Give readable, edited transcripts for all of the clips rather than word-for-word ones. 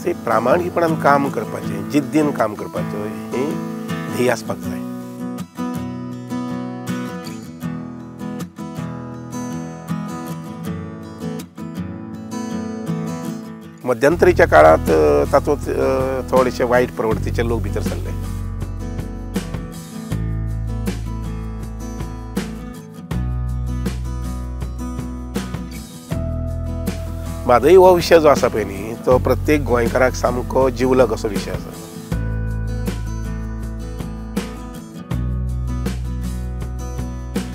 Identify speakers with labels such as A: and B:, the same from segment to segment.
A: So प्रामाणीकपणान काम करपाचें, जिद्दीन काम करपाचें हें ध्येय आसपाक जाय. मध्यंतरीच्या काळांत तातूंत थोडेशे वायट प्रवृत्तीचे लोक भितर सरले. म्हादय हो विशय जो आसा पळय न्ही तो प्रत्येक गोंयकाराक सामको जिवलग असो विशय आसा.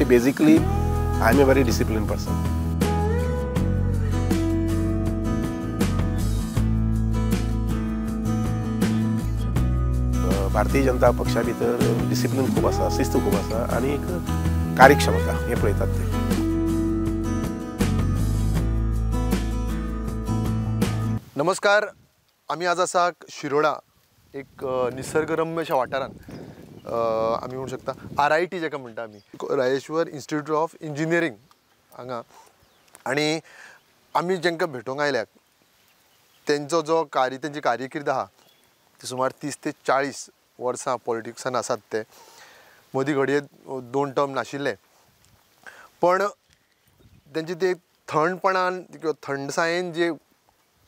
A: Basically I am a very discipline person. Bharatiya Janata पक्षा भितर डिसिप्लीन खूब आसा, शिस्त खूब आसा आनी एक कार्यक्षमता हें पळयतात ते.
B: नमस्कार, आमी आज आसा शिरोडा एक निसर्गरम्य अशा वाठारांत. आमी म्हणू शकता RIT जाका म्हणटा आमी, राजेश्वर इन्स्टिट्यूट ऑफ इंजिनियरींग हांगा. आनी आमी जांकां भेटोवंक आयल्यात तेंचो जो तेंची कार्यकिर्द आहा ती सुमार 30 ते 40 वर्सां पॉलिटिक्सान आसात. ते मदीं घडये 2 टर्म नाशिल्ले, पण तेंची ते थंडपणान किंवा थंडसायेन जे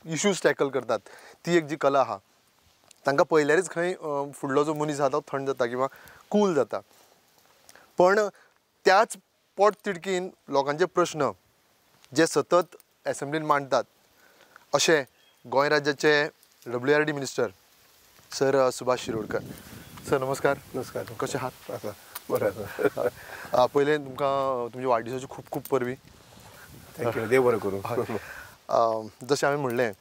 B: इश्यूज टॅकल करतात ती एक जी कला आहा, तांकां पळयल्यारच खंय फुडलो जो मनीस आहा तो थंड जाता किंवा कूल जाता. पण त्याच पोट तिडकीन लोकांचे प्रश्न जे सतत एसेंब्लीन मांडतात अशें गोंय राज्याचे WRD minister sir Subhash Shirodkar. Sir नमस्कार.
A: नमस्कार,
B: कशें आहात?
A: आसा बरें आसा.
B: पयलें तुमकां तुमच्या वाडदिसाची खूब खूब परबीं.
A: Thank you, देव बरें करूं.
B: जशें हांवें म्हणलें,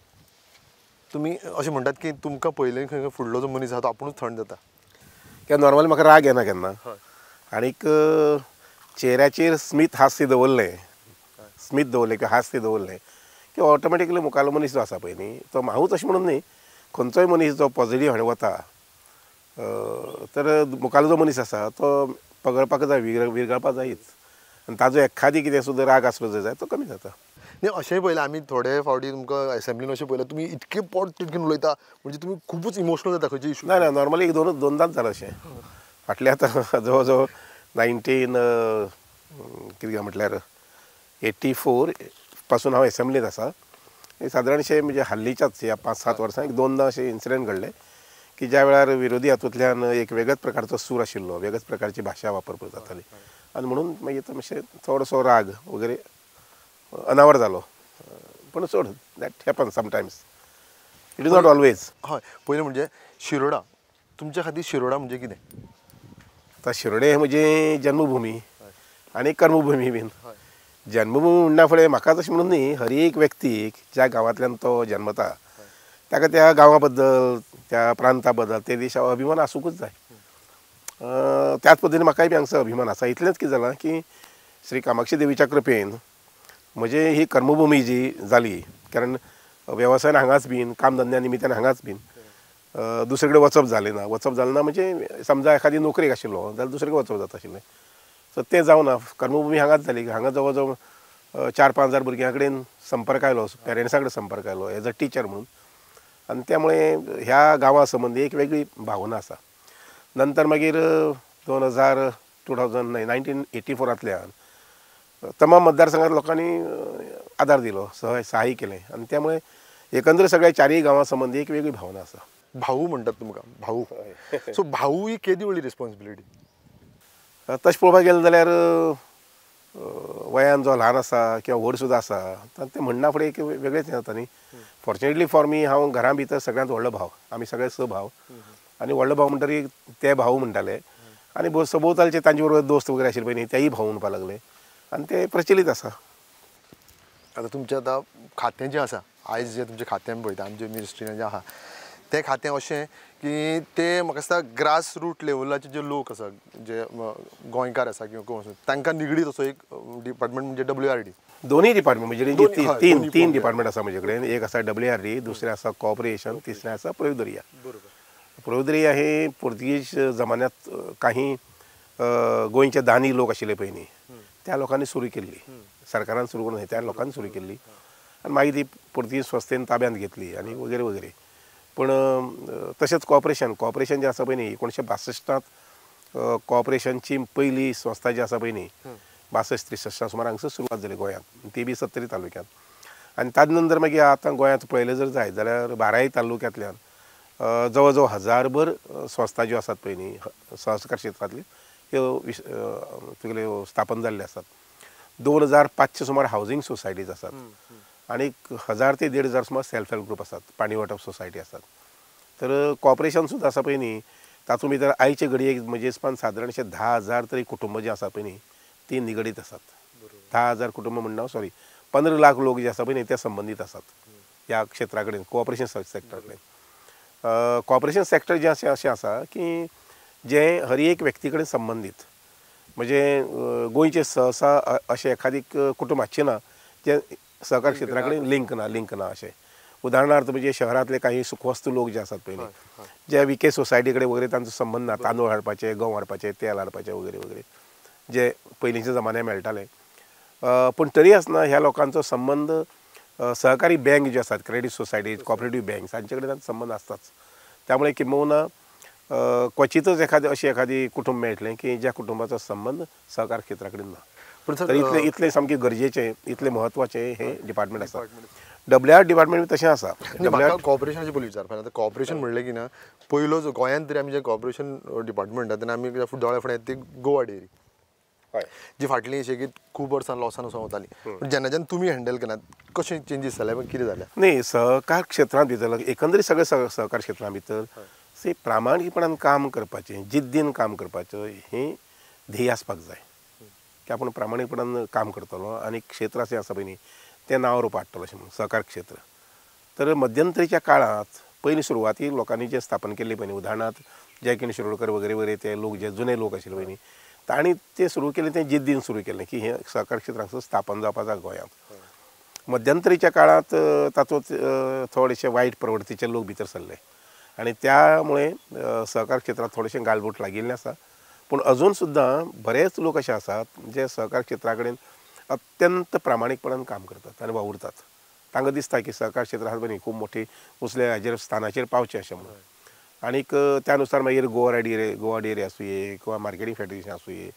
B: तुमी अशें म्हणटात की तुमकां पयलें खंय फुडलो जो मनीस आहा तो आपुणूच थंड जाता.
A: कित्याक नॉर्मली म्हाका राग येना केन्ना, आनीक चेहऱ्याचेर स्मीत हास्य दवरलें, स्मीत दवरलें किंवा हास्य दवरलें की ऑटोमॅटिकली मुखालो मनीस जो आसा पळय न्ही तो हांवूच अशें म्हणून न्ही, खंयचोय मनीस जो पॉझिटीव हाणें वता तर मुखालो जो मनीस आसा तो पगळपाक जाय, विरगळपाक जायच आनी ताजो एखादी कितें सुद्दां राग आसलो जर जाय तो कमी जाता.
B: न्ही, अशेंय पळयलें आमी थोडे फावटी तुमकां एसेंब्लीन अशें पळयलें तुमी इतके पोट तिडकीन उलयता म्हणजे तुमी खुबूच इमोशनल जाता खंयचे इशू.
A: ना ना, नॉर्मली एक दोनदांच जालां अशें. फाटलें आतां जवळ जवळ 19 कितें म्हटल्यार 84 पासून हांव एसेंब्लींत आसा. सादारणशें म्हणजे हाल्लीच्याच ह्या 5-7 वर्सां एक दोनदां अशें इन्सिडंट घडले की ज्या वेळार विरोधी हातूंतल्यान एक वेगळ्याच प्रकारचो सूर आशिल्लो, वेगळ्याच प्रकारची भाशा वापरप जाताली आनी म्हणून मागीर तो मातशें थोडोसो राग वगैरे अनावर जालो. पूण सोड, that happen sometimes, it is not always.
B: हय, पयलें म्हणजे शिरोडा तुमच्या खातीर शिरोडा म्हणजे कितें?
A: आतां शिरोडे हें म्हजी जन्मभुमी आनी कर्मभुमी बीन. जन्मभुमी म्हणना फुडें म्हाका तशें म्हणून न्ही, हर एक व्यक्तीक ज्या गांवांतल्यान तो जन्मता ताका त्या गांवा बद्दल, त्या प्रांता बद्दल, ते देशा अभिमान आसूंकूच जाय. त्याच पद्दतीन म्हाकाय बी हांगसर अभिमान आसा. इतलेंच कितें जालां की श्री कामाक्षी देवीच्या कृपेन म्हजी ही कर्मभुमी जी जाली, कारण वेवसायान हांगाच बीन, काम धंद्या निमित्तान हांगाच बीन, दुसरे कडेन वचप जालें ना. वचप जालें ना म्हणजे समजा एखादी नोकरेक आशिल्लो जाल्यार दुसरे कडेन वचप जाता आशिल्लें, सो तें जावना. कर्मभुमी हांगाच जाली. हांगा जवळ जवळ 4-5 हजार भुरग्यां कडेन संपर्क आयलो, पेरंट्सां कडेन संपर्क आयलो एज अ टिचर म्हणून, आनी त्यामुळे ह्या गांवा संबंदी एक वेगळी भावना आसा. नंतर मागीर 1984 तमाम मतदारसंघात लोकांनी आदार दिलो, सहाय्य केलें आनी त्यामुळे एकंदर सगळ्या चारय गांवां संबंदी एक वेगळी भावना आसा.
B: भाऊ म्हणटात तुमकां, भाऊ. सो भाऊ ही केदी व्हडली रिस्पॉन्सिबिलिटी?
A: तशें पळोवपाक गेलें जाल्यार वयान जो ल्हान आसा किंवा व्हड सुद्दां आसा तें म्हणना फुडें एक वेगळेंच हें जाता न्ही. फॉर्च्युनेटली फॉर मी हांव घरां भितर सगळ्यांत व्हडलो भाव, आमी सगळे 6 भाव आनी व्हडलो भाव म्हणटकीर ते भाऊ म्हणटाले आनी सभोवतालचे तांचे बरोबर दोस्त वगैरे आशिल्ले पळय न्ही तेय भाऊ म्हणपाक लागले आनी ते प्रचलीत आसा.
B: आतां तुमचें आतां खातें जें आसा, आयज जें तुमचें खातें आमी पळयता, आमचे मिनिस्ट्रीन जें आहा तें खातें अशें की तें म्हाका दिसता ग्रास रूट लेवलाचे जे लोक आसा, जे गोंयकार आसा किंवा कोण आसा तांकां निगडीत असो एक डिपार्टमेंट म्हणजे WRD.
A: दोनूय डिपार्टमेंट म्हणजे तीन डिपार्टमेंट आसा म्हजे कडेन. एक आसा WRD, दुसरें आसा कॉपरेशन, तिसरें आसा प्रयोदरिया.
B: बरोबर.
A: प्रयोदरिया हे पुर्तुगीज जमान्यात काही गोंयचे दानी लोक आशिल्ले पळय न्ही त्या लोकांनी सुरू केल्ली, सरकारान सुरू करून त्या लोकांनी सुरू केल्ली आनी मागीर ती पुर्तुगीज संस्थेन ताब्यांत घेतली आनी वगैरे वगैरे. पूण तशेंच कॉपरेशन, कॉपरेशन जें आसा पळय न्ही 1962 कॉपरेशनची पयली संस्था जी आसा पळय न्ही 62 63 सुमार हांगसर सुरवात जाली गोंयांत, ती बी सत्तरी तालुक्यांत. आनी ताजे नंतर मागीर आतां गोंयांत पळयलें जर जायत जाल्यार 12 तालुक्यांतल्यान जवळ जवळ 1000भर संस्था ज्यो आसात पळय न्ही सहकार क्षेत्रांतल्यो ह्यो तुगेल्यो स्थापन जाल्ल्यो आसात. 2500 सुमार हावजींग सोसायटीज आसात आनी 1000 ते 1500 सुमार सेल्फ हेल्प ग्रूप आसात, पाणी वांटप सोसायटी आसात. तर कॉपरेशन सुद्दां आसा पळय न्ही तातूंत भितर आयचे घडयेक म्हजे हिसपान सादारणशें 10,000 तरी कुटुंब जीं आसा पळय न्ही तीं निगडीत आसात. 10,000 कुटुंब म्हणना, सॉरी 15 लाख लोक जे आसा पळय न्ही ते संबंदीत आसात ह्या क्षेत्रा कडेन, कॉपरेशन सेक्टरा कडेन. कॉपरेशन सेक्टर जें अशें अशें आसा की जें हर एक व्यक्ती कडेन संबंदीत, म्हणजे गोंयचें सहसा अशें एखादी कुटुंब आसचें ना जें सहकार क्षेत्रा कडेन लिंक ना, लिंक ना अशें. उदाहरणार्थ म्हणजे शहरांतले काही सुखवस्तू लोक जे आसात पळय न्ही जे विके सोसायटी कडेन वगैरे तांचो संबंद ना, तांदूळ हाडपाचे, गंव हाडपाचे, तेल हाडपाचे वगैरे वगैरे जे पयलींच्या जमान्यात मेळटाले. पूण तरी आसतना ह्या लोकांचो संबंद सहकारी बँक ज्यो आसात, क्रेडीट सोसायटीज, कॉपरेटीव बँक्स हांचे कडेन तांचो संबंद आसताच. त्यामुळे किंबहुना क्वचितच एखादें अशें एखादी कुटुंब मेळटलें की ज्या कुटुंबाचो संबंद सहकार क्षेत्रा कडेन ना. तर इतलें इतलें सामकें गरजेचें, इतलें म्हत्वाचें हें डिपार्टमेंट आसा. डब्ल्यू आर डिपार्टमेंट तशें आसा.
B: कॉपरेशनाचें पयलीं विचारपाक, आतां कॉपरेशन म्हणलें की ना पयलो जो गोंयांत तरी आमी जें कॉपरेशन डिपार्टमेंट म्हणटा तेन्ना आमी दोळ्या फुडें ती गोवा डेअरी जी फाटली शेगीत खूब वर्सां लॉसान वचोन वताली, पूण जेन्नाच्यान तुमी हँडल केलात कशें चेंजीस जाले, कितें जालें?
A: न्ही, सहकार क्षेत्रां भितर एकंदरीत सगळे सहकार क्षेत्रां भितर से प्रामाणीकपणान काम करपाचें, जिद्दीन काम करपाचें हें ध्येय आसपाक जाय की आपूण प्रामाणीकपणान काम करतलो आनी क्षेत्र अशें आसा पळय न्ही तें नांव रूप हाडटलो अशें म्हणून सहकार क्षेत्र. तर मध्यंतरीच्या काळांत पयलीं सुरवातीक लोकांनी जें स्थापन केल्लें पळय न्ही, उदाहरणार्थ जयकिरण शिरोडकर वगैरे वगैरे ते लोक जे जुने लोक आशिल्ले पळय न्ही तांणी तें सुरू केलें, तें जिद्दीन सुरू केलें की हें सहकार क्षेत्रांत स्थापन जावपाक जाय गोंयांत. मध्यंतरीच्या काळांत तातूंत थोडेशे वायट प्रवृत्तीचे लोक भितर सरले आनी त्यामुळे सहकार क्षेत्रांत थोडेशें गालबोट लागिल्लें आसा. पूण अजून सुद्दां बरेच लोक अशे आसात जे सहकार क्षेत्रा कडेन अत्यंत प्रामाणीकपणान काम करतात आनी वावुरतात. तांकां दिसता की सहकार क्षेत्र आसा पळय न्ही खूब मोठी उंचल्या हाजेर स्थानाचेर पावचें अशें म्हणून. आनीक त्या नुसार मागीर गोवा डेअरी, गोवा डेअरी आसुये किंवा मार्केटींग फेडरेशन आसुये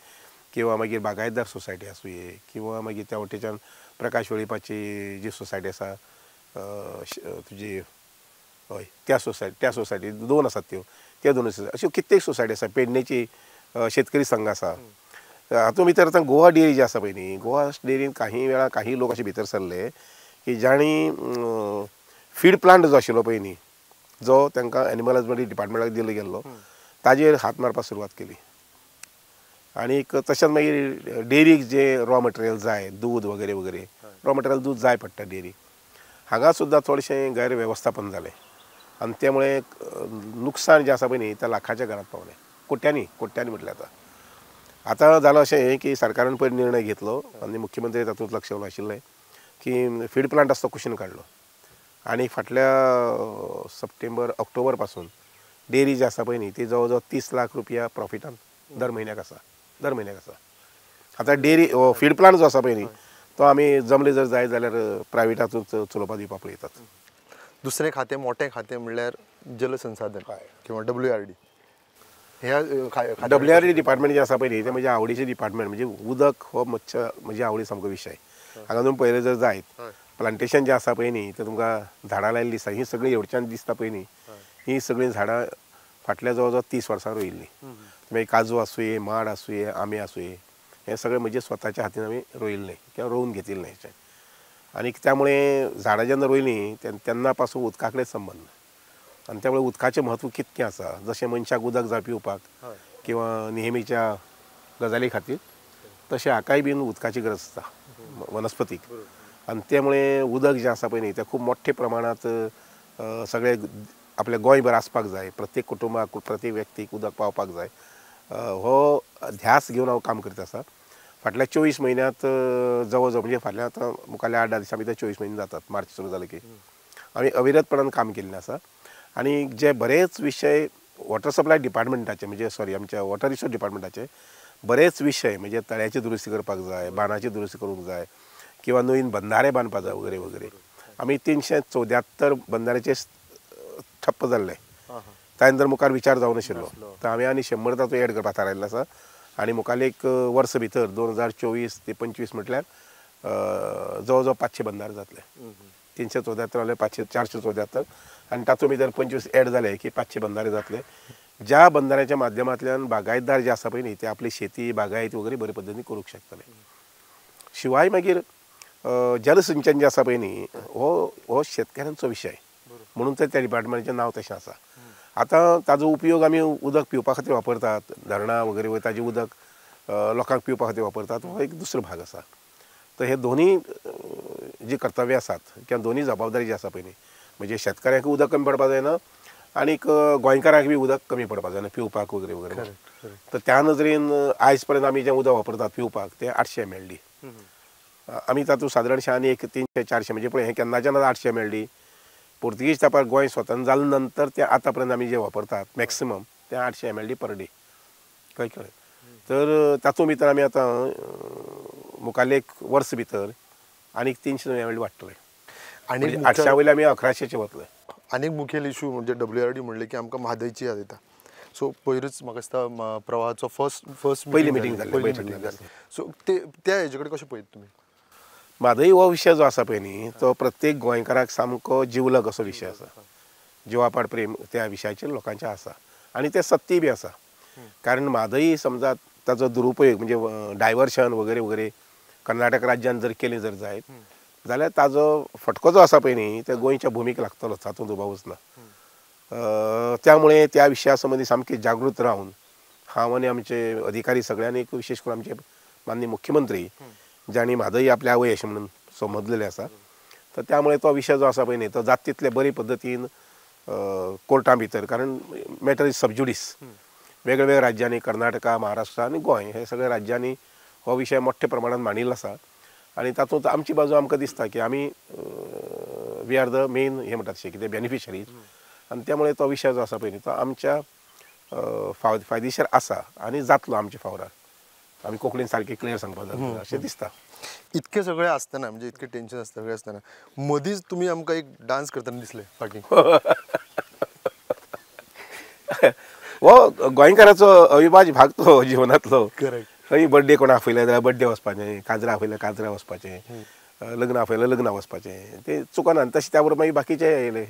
A: किंवा मागीर बागायतदार सोसायटी आसुये किंवा मागीर त्या वटेच्यान प्रकाश वेळीपाची जी सोसायटी आसा तुजी हय त्या सोसायटी, त्या सोसायटी दोन आसात त्यो, त्या दोन अश्यो कित्येक सोसायटी आसा. पेडणेची शेतकरी संघ आसा. हातूंत भितर आतां गोवा डेअरी जी आसा पळय न्ही, गोवा डेअरीन काही वेळा काही लोक अशे भितर सरले की जाणी फीड प्लांट जो आशिल्लो पळय न्ही, जो तांकां एनिमल हजबंडरी डिपार्टमेंटाक दिलो गेल्लो ताजेर हात मारपाक सुरवात केली. आनीक तशेंच मागीर डेअरीक जे रॉ मटेरियल जाय, दूद वगैरे वगैरे रॉ मटेरियल दूद जाय पडटा डेअरीक, हांगा सुद्दां थोडेशें गैरवेवस्थापन जालें आनी त्यामुळे नुकसान जें आसा पळय न्ही तें लाखाच्या घरांत पावलें, कोट्यांनी, कोट्यांनी म्हटल्यार. आतां आतां जालां अशें की सरकारान पयर निर्णय घेतलो आनी मुख्यमंत्री तातूंत लक्ष घालून आशिल्लें की फीड प्लांट आसा तो कुशीन काडलो आनी फाटल्या सप्टेंबर ऑक्टोबर पासून डेअरी जी आसा पळय न्ही ती जवळ जवळ 30 लाख रुपया प्रॉफिटान दर म्हयन्याक आसा, दर म्हयन्याक आसा. आतां डेअरी फीड प्लांट जो आसा पळय न्ही तो आमी जमले जर जाय जाल्यार प्रायवेटातूच चलोवपाक दिवपाक पळयतात.
B: दुसरें खातें, मोठें खातें म्हणल्यार जलसंसाधन किंवा WRD. ह्या
A: WRD department जें आसा पळय न्ही तें म्हज्या आवडीचें डिपार्टमेंट. म्हणजे उदक हो म्हज्या आवडी सामको विशय. हांगा तुमी पळयलें जर जायत प्लांटेशन जें आसा पळय न्ही तें तुमकां झाडां लायिल्लीं दिसता, हीं सगळीं हेवटेच्यान दिसता पळय न्ही हीं सगळीं झाडां फाटल्या जवळ जवळ 30 वर्सां रोयिल्लीं. मागीर काजू आसुये, माड आसुये, आंबे आसुये, हें सगळें म्हजे स्वताच्या हातीन आमी रोयिल्लें किंवा रोवन घेतिल्लें हें. आनी त्यामुळे झाडां जेन्ना रोयलीं तेन्ना पासून उदका कडेन संबंद आनी त्यामुळे उदकाचें म्हत्व कितकें आसा, जशें मनशाक उदक जाय पिवपाक किंवा नेहमीच्या गजाली खातीर, तशें हाकाय बीन उदकाची गरज आसता वनस्पतीक. आनी त्यामुळे उदक जें आसा पळय न्ही तें खूब मोठ्या प्रमाणांत सगळे आपल्या गोंयभर आसपाक जाय, प्रत्येक कुटुंबाक, प्रत्येक व्यक्तीक उदक पावपाक जाय, हो ध्यास घेवन हांव काम करीत आसा. फाटल्या 24 म्हयन्यांत जवळ जवळ म्हणजे फाटल्या आतां मुखारल्या 8-10 दिसां भितर 24 म्हयने जातात, मार्च सुरू जाले की आमी अविरतपणान काम केल्लें आसा. आनी जे बरेच विशय वॉटर सप्लाय डिपार्टमेंटाचे, म्हणजे सॉरी आमच्या वॉटर रिसोर्स डिपार्टमेंटाचे बरेच विशय, म्हणजे तळ्याची दुरुस्ती करपाक जाय, बांदाची दुरुस्ती करूंक जाय किंवा नवीन बंधारे बांदपाक जाय वगैरे वगैरे, आमी 374 बंधाऱ्याचे ठप्प जाल्लें. त्या नंतर मुखार विचार जावं नाशिल्लो. तर आमी आनी 100 तातूंत एड करपाक थारायल्लें आसा आनी मुखार एक वर्स भितर 2024 ते 25 म्हटल्यार जवळ जवळ 500 बंधारे जातले. 374 जाले 474 आनी तातूंत भितर 25 एड जाले की 500 बंधारे जातले, ज्या बंधाऱ्याच्या माध्यमांतल्यान बागायतदार जे आसा पळय न्ही ते आपली शेती बागायत वगैरे बरे पद्दतीन करूंक शकतले. शिवाय मागीर जलसिंचन जें आसा पळय न्ही हो शेतकारांचो विशय म्हणून तर त्या डिपार्टमेंटाचें नांव तशें आसा. आतां ताजो उपयोग आमी उदक पिवपा खातीर वापरतात, धरणां वगैरे ताजें उदक लोकांक पिवपा खातीर वापरतात, हो एक दुसरो भाग आसा. तर हे दोनी जी कर्तव्य आसात किंवा दोनी जबाबदारी जी आसा पळय न्ही, म्हणजे शेतकऱ्यांक उदक कमी पडपाक जायना आनीक गोंयकारांक बी उदक कमी पडपाक जायना पिवपाक वगैरे वगैरे. तर त्या नदरेन आयज पर्यंत आमी जें उदक वापरतात पिवपाक तें 800 mld. आमी तातूंत सादारणशें आनी एक 300-400 म्हणजे पळय हें केन्नाच्यान 800 mld. पुर्तुगीज तेंपार गोंय स्वतंत्र जाले नंतर ते आतां पर्यंत आमी जे वापरतात मॅक्सिमम ते 800 mld per day. कळ्ळें कळ्ळें. तर तातूंत भितर आमी आतां मुखारले एक वर्स भितर आनीक 300 mld वाडटले आनी 800 वयले आमी 1100 वतले.
B: आनीक मुखेल इशू म्हणजे WRD म्हणलें की आमकां म्हादयची याद येता. सो पयरूच म्हाका दिसता प्रवाहाचो फर्स्ट
A: पयली मिटींग जाली.
B: सो ते त्या हेजे कडेन कशें पळयता तुमी?
A: म्हादय हो विशय जो आसा पळय न्ही तो प्रत्येक गोंयकाराक सामको जिवलग असो विशय आसा. जिवापाड प्रेम त्या विशयाचेर लोकांचें आसा आनी तें सत्य बी आसा. कारण म्हादय समजा ताचो दुरुपयोग म्हणजे डायवर्शन वगैरे वगैरे कर्नाटक राज्यान जर केलें जर जायत जाल्यार ताजो फटको जो आसा पळय न्ही ते गोंयच्या भुमीक लागतलो, तातूंत दुबावच ना. त्यामुळे त्या विशया संबंदी सामकी जागृत रावन हांव आनी आमचे अधिकारी सगळ्यांनी, विशेष करून आमचे माननीय मुख्यमंत्री जांणी म्हादय आपल्या आवय अशें म्हणून समजलेलें आसा, तर त्यामुळे तो विशय जो आसा पळय न्ही तो जाता तितले बरे पद्दतीन कोर्टा भितर, कारण मॅटर is सब ज्युडीस, वेगळ्या वेगळ्या राज्यांनी कर्नाटका, महाराष्ट्र आनी गोंय हे सगळ्या राज्यांनी हो विशय मोठ्या प्रमाणात मांडिल्लो आसा आनी तातूंत आमची बाजू आमकां दिसता की आमी we are the main हें म्हणटात तशें कितें बेनिफिशरीज आनी त्यामुळे तो विशय जो आसा पळय न्ही तो आमच्या फायदेशीर आसा आनी जातलो आमच्या फावरार. आमी कोंकणीन सारकें क्लियर सांगपाक जाय अशें दिसता.
B: इतकें सगळें आसतना म्हणजे इतकें टेन्शन आसता सगळें आसतना मदींच तुमी आमकां एक डान्स करतना दिसले फाटीं.
A: हो गोंयकाराचो अविभाज्य भाग तो जिवनांतलो.
B: करेक्ट.
A: खंय बड्डे कोण आपयले जाल्यार बड्डे वचपाचें, काजरां आपयल्यार काजरां वचपाचें, लग्न आपयल्यार लग्नां वचपाचें, तें चुकना. आनी तशें त्या बरोबर मागीर बाकीचे येयले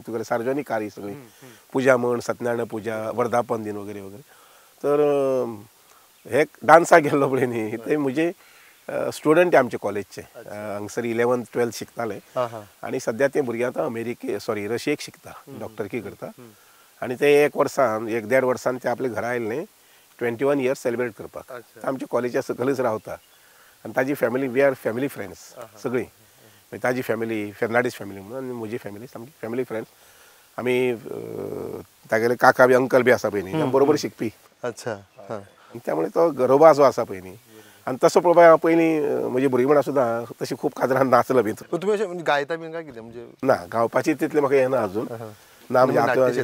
A: तुगेले सार्वजनीक कार्य सगळीं पुजा म्हण, सत्यनारायण पुजा, वर्धापन दिन वगैरे वगैरे. तर हे डान्साक गेल्लो पळय न्ही ते म्हजे स्टुडंट आमचे कॉलेजचे हांगसर 11th 12th शिकताले आनी सद्या ते भुरगे आतां अमेरिके सॉरी रशियेक शिकता, डॉक्टरकी करता. आनी ते एक वर्सान एक देड वर्सान ते आपल्या घरा आयिल्ले 21 इयर्स सेलिब्रेट करपाक. आमच्या कॉलेजा सकलच रावता आनी ताजी family, we are family friends सगळीं, ताजी फॅमिली फेर्नाडीस फॅमिली म्हणून आनी म्हजी फॅमिली सामकी फॅमिली फ्रेंड्स. आमी तागेले काका बी अंकल बी आसा पळय न्ही बरोबर शिकपी.
B: अच्छा.
A: त्यामुळे तो गरोबा जो आसा पळय न्ही आनी तसो पळोवपाक हांव पयलीं म्हजी भुरगेपणां सुद्दां तशी खूब काजरान नाचलो बी.
B: तुमी अशें गायता बीन काय कितें? म्हणजे
A: ना, गावपाची तितलें म्हाका येना अजून ना, म्हणजे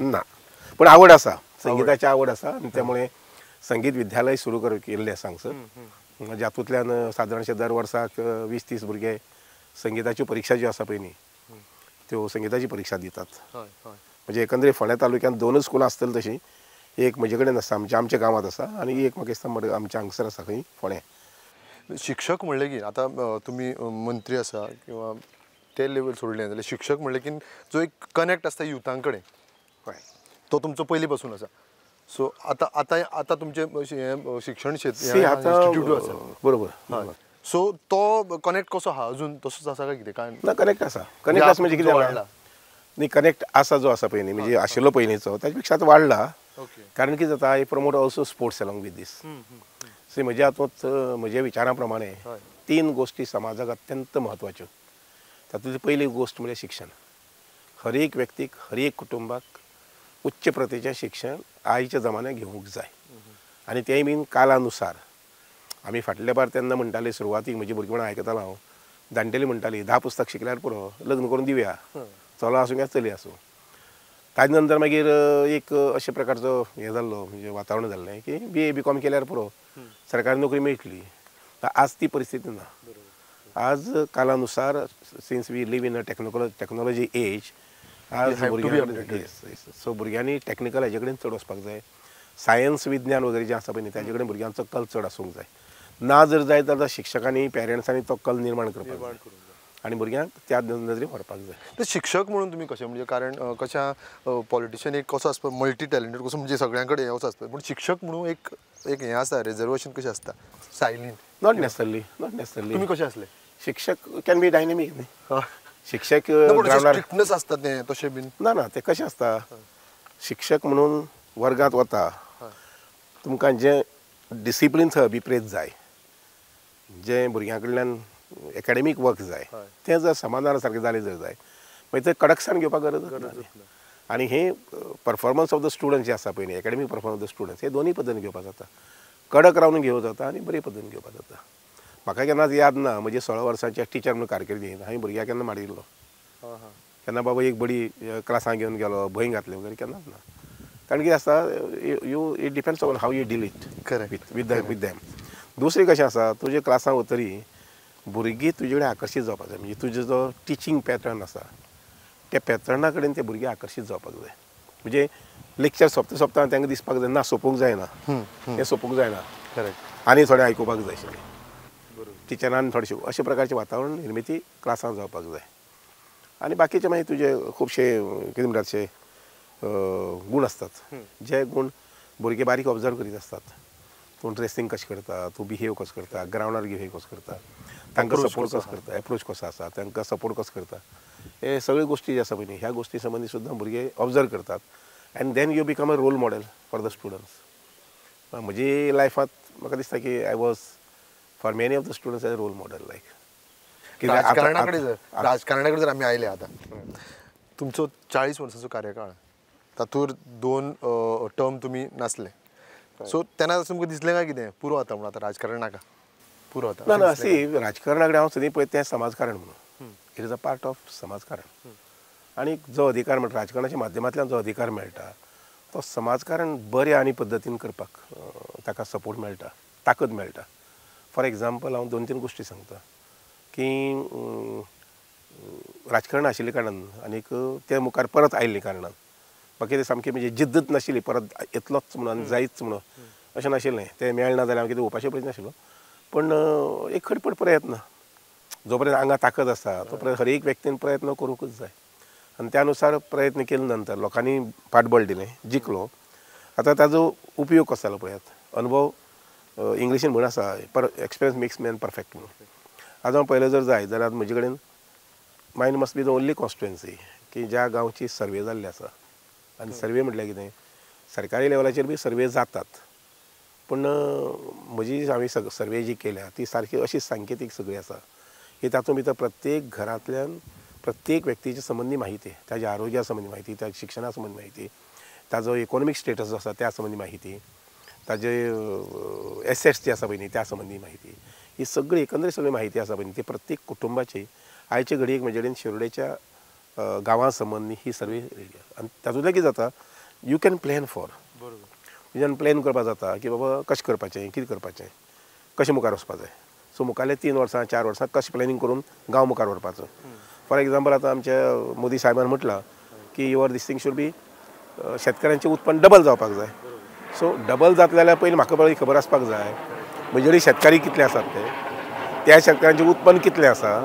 A: ना, पूण आवड आसा, संगीताची आवड आसा आनी त्यामुळे संगीत विद्यालय सुरू केल्लें आसा हांगसर, जातूंतल्यान सादारणशे दर वर्साक 20-30 भुरगे संगीताच्यो परिक्षा ज्यो आसा पळय न्ही त्यो संगीताची परिक्षा दितात. म्हणजे एकंदरीत फोंड्या तालुक्यांत 2 स्कुलां आसतलीं तशीं, एक म्हजे कडेन आसा आमच्या आमच्या गांवांत आसा आनी एक म्हाका दिसता आमच्या हांगसर आसा खंय फोंड्या.
B: शिक्षक म्हणलें की आतां तुमी मंत्री आसा किंवा ते लेवल सोडलें जाल्यार शिक्षक म्हणलें की जो एक कनेक्ट आसता युथां कडेन तो तुमचो पयलीं पासून आसा. सो आतां आतां आतां तुमचें हें शिक्षण क्षेत्र इन्स्टिट्यूट आसा
A: बरोबर,
B: सो तो कनेक्ट कसो आहा अजून तसोच आसा काय कितें? काय
A: ना, कनेक्ट आसा. कनेक्ट आसा म्हणजे कितें वाडला न्ही, कनेक्ट आसा जो आसा पयलीं म्हणजे आशिल्लो पयलींचो ताच्या पेक्षा आतां वाडला. कारण कितें जाता, I promote also sports along with this. See म्हज्या हातूंत म्हज्या विचारां प्रमाणे 3 गोश्टी समाजाक अत्यंत म्हत्वाच्यो. तातूंतली पयली गोश्ट म्हणजे शिक्षण. हर एक व्यक्तीक, हर एक कुटुंबाक उच्च प्रतीचें शिक्षण आयच्या जमान्याक घेवंक जाय आनी तेंय बीन कालानुसार. आमी फाटले बार तेन्ना म्हणटाले सुरवातीक म्हजी भुरगेपणां आयकतालो हांव, जाणटेली म्हणटाली 10 पुस्तक शिकल्यार पुरो, लग्न करून दिवया, चलो आसूं किंवा चली आसूं. ताजे नंतर मागीर एक अशे प्रकारचो हें जाल्लो म्हणजे वातावरण जाल्लें की BA BCom केल्यार पुरो, सरकारी नोकरी मेळटली. तर आज ती परिस्थिती ना. आज कालानुसार since we live in a technology age, आज भुरग्यां सो भुरग्यांनी टॅक्निकल हेजे कडेन चड वचपाक जाय, सायन्स विज्ञान वगैरे जें आसा पळय न्ही ताजे कडेन भुरग्यांचो कल चड आसूंक जाय. ना जर जायत जाल्यार शिक्षकांनी पेरंट्सांनी तो कल निर्माण करपाक जाय आनी भुरग्यांक त्या नदरेन व्हरपाक जाय.
B: तर शिक्षक म्हणून तुमी कशें म्हणजे कारण कशें पॉलिटिशियन एक कसो आसता मल्टी टॅलंटेड कसो म्हणजे सगळ्यां कडेन हें आसता, पूण शिक्षक म्हणून एक एक हें आसता रिजर्वेशन कशें आसता silent?
A: Not necessarily, not necessarily.
B: तुमी कशें आसले?
A: शिक्षक can be dynamic न्ही, शिक्षक
B: स्ट्रिक्टनेस आसता तें तशें बीन
A: ना ना तें कशें आसता, शिक्षक म्हणून वर्गांत वता तुमकां जें डिसिप्लीन थंय अभिप्रेत जाय, जें भुरग्यां कडल्यान एकाडेमीक वर्क जाय तें जर समाधाना सारकें जालें जर जाय मागीर तें कडकसाण घेवपाक गरज ना. आनी हें परफॉर्मन्स ऑफ the students जें आसा पळय न्ही academic performance of the students हे दोनूय पद्दतीन घेवपाक जाता, कडक रावन घेवं जाता आनी बरे पद्दतीन घेवपाक जाता. म्हाका केन्नाच याद ना म्हजे 16 वर्सांच्या टिचर म्हणून कारकिर्दीन हांवें भुरग्याक केन्ना मारिल्लो, केन्ना बाबा एक बडी क्लासांत घेवन गेलो भंय घातले वगैरे केन्नाच ना. कारण कितें आसता you it depends on how you deal it with with them. दुसरें कशें आसा तुजे क्लासांत वतरी भुरगीं तुजे कडेन आकर्शीत जावपाक जाय, म्हणजे तुजो जो टिचींग पॅटर्न आसा त्या पॅटर्ना कडेन ते भुरगे आकर्शीत जावपाक जाय. म्हणजे लेक्चर सोंपता सोंपता तांकां दिसपाक जाय ना सोंपूंक जायना, हें सोंपूंक जायना, आनी थोडें आयकुपाक जाय आशिल्लें टिचरान थोडें अशे प्रकारचें वातावरण निर्मिती क्लासांत जावपाक जाय. आनी बाकीचे मागीर तुजे खुबशे कितें म्हणटात अशे गूण आसतात जे गूण भुरगे बारीक ऑब्जर्व करीत आसतात. तूं ड्रेसींग कशें करता, तूं बिहेव कसो करता, ग्रावंडार बिहेव कसो करता, तांकां सपोर्ट कसो करता, एप्रोच कसो आसा, तांकां सपोर्ट कसो करता, हे सगळ्यो गोश्टी जे आसा पळय न्ही ह्या गोश्टी संबंदी सुद्दां भुरगे ऑब्जर्व करतात and then you become a role model for the students. म्हजी लायफांत म्हाका दिसता की I was for many of the students as a role model like.
B: राजकारणाकडे जर आमी आयले आतां तुमचो 40 वर्सांचो कार्यकाळ तातूंत 2 टर्म तुमी नासले, सो तेन्ना तुमकां दिसलें काय कितें पुरो आतां म्हणून आतां राजकारण नाका पुरो आतां?
A: ना ना सी राजकारणा कडेन हांव सदीं पळयता तें समाजकारण म्हणून, it is a part of समाजकारण. आनी जो अधिकार म्हणटा राजकारणाच्या माध्यमांतल्यान जो अधिकार मेळटा तो समाजकारण बऱ्या आनी पद्दतीन करपाक ताका सपोर्ट मेळटा, ताकद मेळटा. फॉर एग्जाम्पल हांव 2-3 गोश्टी सांगता की राजकारण आशिल्ल्या कारणान आनीक ते मुखार परत आयिल्ल्या कारणान बाकी ते सामकी म्हणजे जिद्दच नाशिल्ली परत येतलोच म्हणून आनी जायच म्हणून अशें नाशिल्लें, तें मेळना जाल्यार हांव कितें उपाशी पडच नाशिल्लो, पूण एक खडपड प्रयत्न जो पर्यंत आंगात ताकद आसा तो पर्यंत हर एक व्यक्तीन प्रयत्न करूंकच जाय आनी त्या अनुसार प्रयत्न केले नंतर लोकांनी फाटबळ दिलें, जिखलो. आतां ताजो उपयोग कसो जालो पळयात, अनुभव इंग्लिशीन म्हण आसा पर एक्सपिरियन्स मेक्स मॅन परफेक्ट म्हणून. आतां हांव पळयलें जर जायत जाल्यार म्हजे कडेन mine must be the only constituency की ज्या गांवची सर्वे जाल्ली आसा. आनी सर्वे म्हटल्यार कितें सरकारी लेवलाचेर बी सर्वे जातात, पूण म्हजी हांवें सर्वे जी केल्या ती सारकी अशी सांकेतीक सगळी आसा की तातूंत भितर प्रत्येक घरांतल्यान प्रत्येक व्यक्तीची संबंदी माहिती, ताज्या आरोग्या संबंदी माहिती, ताज्या शिक्षणा संबंदी माहिती, ताजो इकोनॉमीक स्टेटस जो आसा त्या संबंदी माहिती, ताजे एसेट्स जे आसा पळय न्ही त्या संबंदी माहिती, ही सगळी एकंदरीत सगळी माहिती आसा पळय न्ही ती प्रत्येक कुटुंबाची आयचे घडयेक म्हजे कडेन शिरोडेच्या गांवां संबंदी ही सर्वे रेडी आसा. आनी तातूंतल्यान कितें जाता you can plan for, तुज्यान प्लॅन करपाक जाता की बाबा कशें करपाचें, कितें करपाचें, कशें मुखार वचपाक जाय. सो मुखारले 3 वर्सां 4 वर्सां कशें प्लॅनिंग करून गांव मुखार व्हरपाचो. फॉर एग्जाम्पल आतां आमच्या मोदी साहेबान म्हटलां की your this thing should be शेतकऱ्यांचें उत्पन्न डबल जावपाक जाय. सो डबल जातलें जाल्यार पयलीं म्हाका पयलीं खबर आसपाक जाय म्हजे कडेन शेतकारी कितले आसात ते, त्या शेतकऱ्यांचें उत्पन्न कितलें आसा.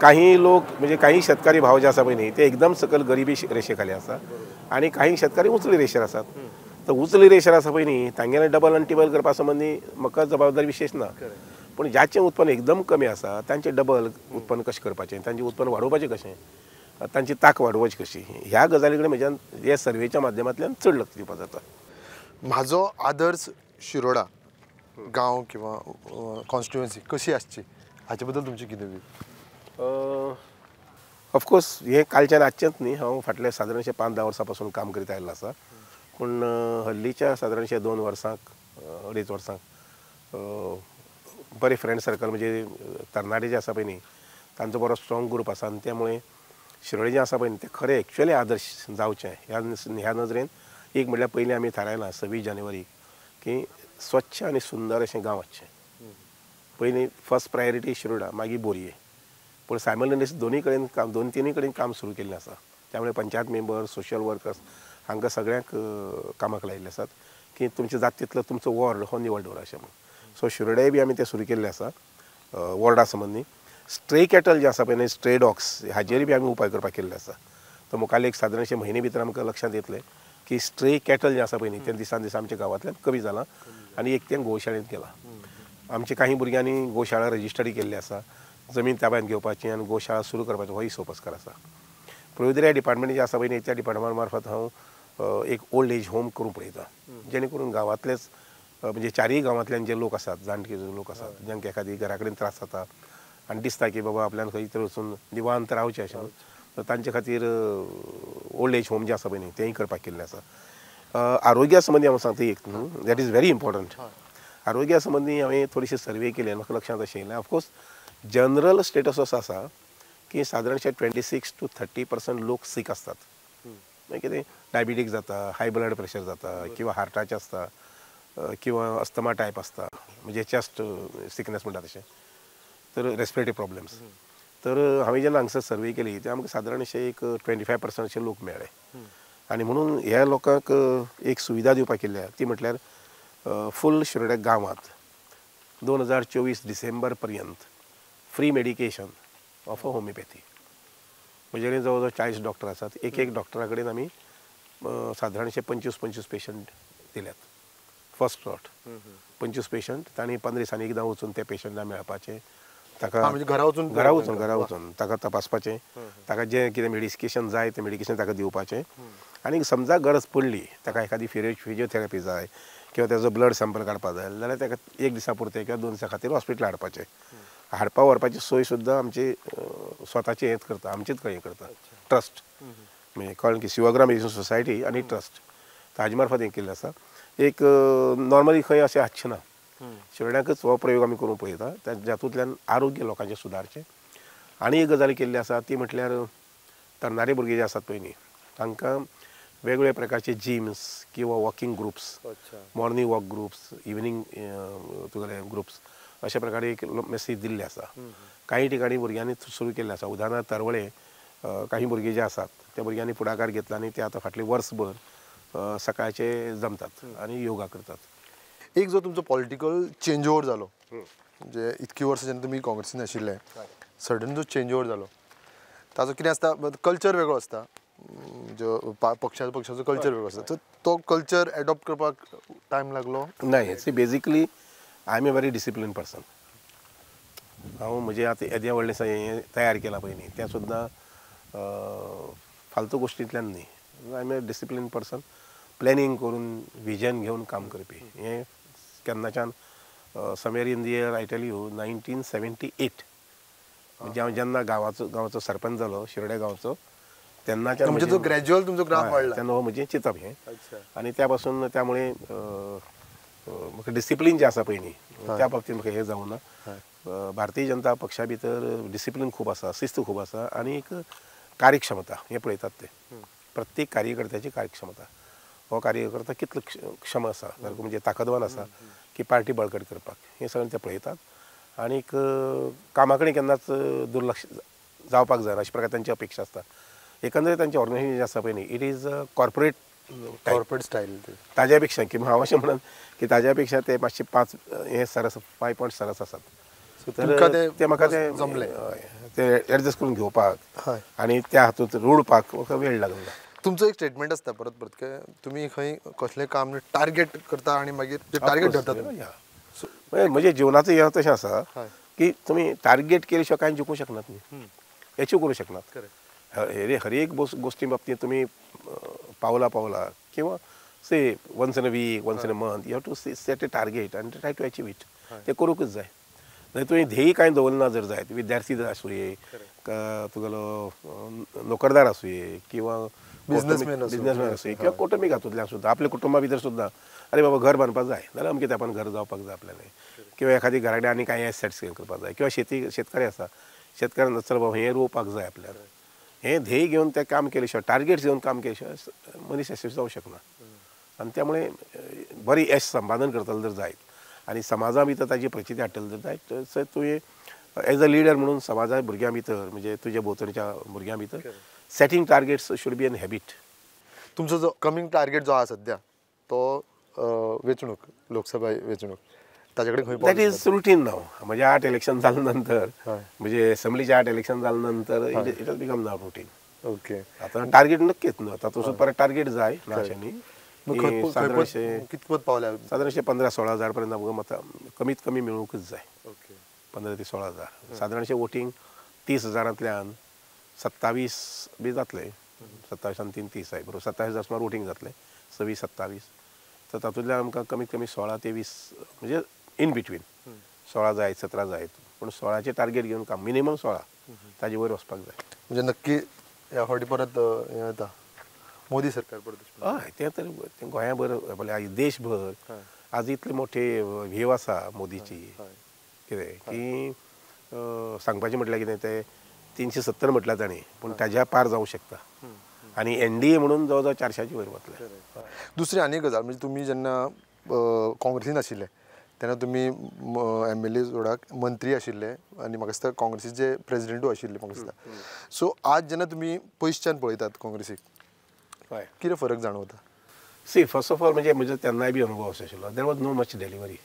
A: काही लोक म्हणजे काही शेतकारी भाव जे आसा पळय न्ही ते एकदम सकयल गरिबी रेशे खाली आसा आनी काही शेतकारी उंचली रेशेर आसात. तर उंचली रेशेर आसा पळय न्ही तांगेलें डबल आनी टिबल करपा संबंदी म्हाका जबाबदारी विशेश ना, पूण जाचें उत्पन्न एकदम कमी आसा तांचें डबल उत्पन्न कशें करपाचें, तांचें उत्पन्न वाडोवपाचें कशें, तांची तांक वाडोवपाची कशी, ह्या गजाली कडेन म्हज्यान हे सर्वेच्या माध्यमांतल्यान चड लक्ष दिवपाक जाता.
B: म्हाजो आदर्श शिरोडा गांव किंवा कॉन्स्टिट्युएन्सी कशी आसची हाचे बद्दल तुमची कितें व्यू?
A: ऑफकोर्स हें कालच्यान आजचेंच न्ही, हांव फाटले सादारणशें 5-10 वर्सां पासून काम करीत आयिल्लो आसा, पूण हल्लीच्या सादारणशें 2 वर्सांक 2.5 वर्सांक बरें फ्रेंड सर्कल म्हणजे तरणाटे जे आसा पळय न्ही तांचो बरो स्ट्रॉंग ग्रूप आसा आनी त्यामुळे शिरोडे जें आसा पळय न्ही तें खरें एक्चुअली आदर्श जावचें ह्या नदरेन एक म्हटल्यार पयलीं आमी थारायलां 26 जानेवारी की स्वच्छ आनी सुंदर अशें गांव आसचें. पयलीं फर्स्ट प्रायोरिटी शिरोडा, मागीर बोरये, पूण सायमल्टेनियस दोनूय कडेन काम, 2-3 कडेन काम सुरू केल्लें आसा. त्यामुळे पंचायत मेंबर, सोशल वर्कर्स हांकां सगळ्यांक कामाक लायिल्ले आसात की तुमचें जाता तितलो तुमचो वॉर्ड हो निवळ दवरा अशें म्हणून. सो शिरोड्याय बी आमी तें सुरू केल्लें आसा वॉर्डा संबंदी. स्ट्रे कॅटल जे आसा पळय न्ही, स्ट्रे डॉग्स, हाजेर बी आमी उपाय करपाक केल्ले आसा. तो मुखाल्ले एक सादारणशे म्हयने भितर आमकां लक्षांत येतलें की स्ट्रे कॅटल जें आसा पळय न्ही तें दिसान दीस आमच्या गांवांतल्यान कमी जालां आनी एक तें गोशाळेंत गेलां. आमच्या काही भुरग्यांनी गोशाळा रजिस्टरी केल्ली आसा, जमीन ताब्यांत घेवपाची आनी गोशाळा सुरू करपाची होय सोपस्कार आसा. प्रयोदर्या डिपार्टमेंट जें आसा पळय न्ही त्या डिपार्टमेंट मार्फत हांव एक ओल्ड एज होम करूंक पळयतां, जेणे करून गांवांतलेच म्हणजे चारूय गांवांतल्यान जे लोक आसात, जाणटे लोक आसात, जांकां एखादी घरा कडेन त्रास जाता आनी दिसता की बाबा आपल्यान खंय तरी वचून निवांत रावचें अशें म्हणून, तर तांचे खातीर ओल्ड एज होम जें आसा पळय न्ही तेंय करपाक केल्लें आसा. आरोग्या संबंदी हांव सांगता एक, that is very important. आरोग्या संबंदी हांवें थोडीशी सर्वे केली आनी म्हाका लक्षांत अशें येयलें, ऑफकोर्स जनरल स्टेटस असो आसा की सादारणशे 26 to 30% लोक सीक आसतात. मागीर कितें डायबिटीक जाता, हाय ब्लड प्रेशर जाता, किंवा हार्टाचें आसता, किंवा अस्थमा टायप आसता, म्हणजे चेस्ट सिकनेस म्हणटा तशें, तर रेस्पिरेटरी प्रॉब्लम्स. तर हांवें जेन्ना हांगसर सर्वे केली ते आमकां सादारणशे एक 25% अशे लोक मेळ्ळे. आनी म्हणून ह्या लोकांक एक सुविधा दिवपाक केल्ली ती म्हटल्यार फूल शिरोड्या गांवांत 2024 डिसेंबर पर्यंत free medication of a homeopathy. म्हजे कडेन जवळ जवळ 40 डॉक्टर आसात, एक एक डॉक्टरा कडेन आमी सादारणशे 25-25 पेशंट दिल्यात. फर्स्ट लॉट 25 पेशंट, तांणी 15 दिसांनी एकदां वचून त्या पेशंटाक मेळपाचें, ताका घरा वचून घरा वचून ताका तपासपाचें, ताका जें कितें मेडिकेशन जाय तें मेडिकेशन ताका दिवपाचें. आनी समजा गरज पडली ताका एखादी फिजियोथेरपी जाय किंवा ताजो ब्लड सॅम्पल काडपाक जाय जाल्यार ताका एक दिसा पुरतें किंवा 2 दिसां खातीर हॉस्पिटलान हाडपाचें. हाडपा व्हरपाची सोय सुद्दां आमची स्वताची हेंच करता, आमचीच हें करता ट्रस्ट, म्हणजे कळ्ळें की शिवग्राम एज्युकेशन सोसायटी आनी ट्रस्ट ताजे मार्फत हें केल्लें आसा. एक नॉर्मली खंय अशें आसचें ना, शिरोड्याकच हो प्रयोग आमी करूंक पळयता, जातूंतल्यान आरोग्य लोकांचें सुदारचें. आनी एक गजाल केल्ली आसा ती म्हटल्यार तरणाटे भुरगे जे आसात पळय न्ही तांकां वेगवेगळे प्रकारचे जिम्स किंवा walking groups, morning walk groups, evening तुगेले ग्रुप्स अशा प्रकारे एक मेसेज दिल्ले आसा. काही ठिकाणी भुरग्यांनी सुरू केल्ले आसा. उदाहरणार्थ तरवळे काही भुरगे जे आसात त्या भुरग्यांनी फुडाकार घेतला आनी ते आतां फाटले वर्सभर सकाळचे जमतात आनी योगा करतात.
B: एक जो तुमचो पॉलिटिकल चेंज ओवर जालो, म्हणजे इतकी वर्सां जेन्ना तुमी काँग्रेसीन आशिल्ले, सडन जो चेंज ओवर जालो ताजो कितें आसता, कल्चर वेगळो आसता, जो पक्षाचो कल्चर वेगळो आसता, सो तो कल्चर एडॉप्ट करपाक टायम लागलो?
A: नाही, see basically I am a very discipline person. हांव म्हजें आतां येदें व्हडलें हें तयार केलां पळय न्ही तें सुद्दां फालतू गोश्टींतल्यान न्ही. I am a discipline person, planning करून विजन घेवन काम करपी. हें केन्नाच्यान somewhere in the year I tell you 1978, म्हणजे हांव जेन्ना गांवाचो सरपंच जालो शिरोड्या गांवचो तेन्नाच्यान
B: म्हणजे तो ग्रॅज्युअल तुमचो ग्राफ वाडला
A: तेन्ना हो म्हजें चिंतप हें. आनी त्या पासून त्यामुळे म्हाका डिसिप्लीन जें आसा पळय न्ही त्या बाबतींत म्हाका हें जावना. भारतीय जनता पक्षा भितर डिसिप्लीन खूब आसा, शिस्त खूब आसा आनी एक कार्यक्षमता हें पळयतात ते. प्रत्येक कार्यकर्त्याची कार्यक्षमता, हो कार्यकर्ता कितलो क्षम आसा, सारको म्हणजे ताकदवान आसा की पार्टी बळकट करपाक, हें सगळें ते पळयतात. आनीक कामा कडेन केन्नाच दुर्लक्ष जावपाक जायना अशे प्रकार तांची अपेक्षा आसता. एकंदरीत तांचें ऑर्गनायझेशन जें आसा पळय न्ही it is corporate
B: corporate style.
A: ताज्या पेक्षा की हांव अशें म्हणन की ताज्या पेक्षा ते मातशे 5 हे सरस 5 पॉयंट सरस आसात. तर ते म्हाका ते
B: जमले,
A: ते एडजस्ट करून घेवपाक आनी त्या हातूंत रुळपाक म्हाका वेळ लागलो.
B: तुमचो एक स्टेटमेंट आसता परत परत की तुमी खंय कसलें काम टार्गेट करता आनी मागीर टार्गेट धरता.
A: म्हजे जिवनाचो हें तशें आसा की तुमी टार्गेट केले शिवाय कांय जिखूंक शकनात न्ही, एचीव करूंक शकनात. हर एक गोश्टी बाबतींत तुमी पावला पावला किंवा say once in a week, once in a month you have to set a target आनी ट्राय टू अचीव it. तें करूंकच जाय. न्हय तुवें ध्येय कांय दवरना जर जायत, विद्यार्थी जर आसुये, तुगेलो नोकरदार आसुये किंवा बिजनेसमॅन आसुये किंवा कौटुंबीक हातूंतल्यान सुद्दां आपल्या कुटुंबा भितर सुद्दां अरे बाबा घर बांदपाक जाय जाल्यार अमके तेंपान घर जावपाक जाय आपल्याला, किंवा एखादी घरा कडेन आनी कांय एसेट्स करपाक जाय, किंवा शेतकरी आसा शेतकऱ्यान चल बाबा हें रोवपाक जाय आपल्याक, हें ध्येय घेवन तें काम केले शिवाय, टार्गेट्स घेवन काम केले शिवाय मनीस यशस्वी जावंक शकना. आनी त्यामुळे बरी यश संपादन करतलो जर जायत आनी समाजा भितर ताजी प्रचिती हाडटलो जर जायत तर तुवें एज अ लिडर म्हणून समाजा भुरग्यां भितर म्हणजे तुज्या भोंवतणच्या भुरग्यां भितर Setting targets should be an habit.
B: तुमचो जो कमींग टार्गेट जो आसा सद्या तो वेंचणूक, लोकसभा वेंचणूक, ताजे कडेन खंय
A: that is routine नाव. म्हणजे 8 इलेक्शन जाल्या नंतर, म्हणजे असेंब्लीचे 8 इलेक्शन जाल्या नंतर it has become now routine.
B: Okay,
A: आतां टार्गेट नक्कीच न्हू, तातूंत परत टार्गेट जाय ना अशें न्ही.
B: कितपत पावल्या?
A: सादारणशे 15-16 हजार पर्यंत आमकां मतां कमीत कमी मेळूंकच जाय. 15 ते 16 हजार सादारणशे वोटींग 30 हजारांतल्यान 27 बी जातलें. 27 आनी 3 30 जाय बरोबर, 27 हजार सुमार वोटींग जातलें, 26-27. तर तातूंतल्यान आमकां कमीत कमी 16 ते 20 म्हणजे इन बिटवीन 16 जायत 17 जायत, पूण 16चें टार्गेट घेवन काम मिनिमम 16 ताजे वयर वचपाक जाय.
B: म्हणजे नक्की ह्या फावटी परत हें जाता मोदी सरकार परत?
A: हय, तें तर गोंयाभर म्हणल्यार देशभर आज इतले मोठे व्हीव आसा मोदीची, कितें की सांगपाचें म्हटल्यार कितें तें 370 म्हटल्यार ताणें, पूण ताज्या पार जावं शकता. आनी एनडीए म्हणून जवळ जवळ 400 वयर वतले.
B: दुसरी आनी एक गजाल म्हणजे तुमी जेन्ना काँग्रेसीन आशिल्ले तेन्ना तुमी एमएलए जोडाक मंत्री आशिल्ले आनी म्हाका दिसता काँग्रेसीचे प्रेजिडेंटूय आशिल्ले म्हाका दिसता. सो आज जेन्ना तुमी पयसच्यान पळयतात काँग्रेसीक, कितें फरक जाणवता?
A: सी, फर्स्ट ऑफ ऑल म्हणजे म्हजो तेन्नाय बी अनुभव असो आशिल्लो, there was no much delivery,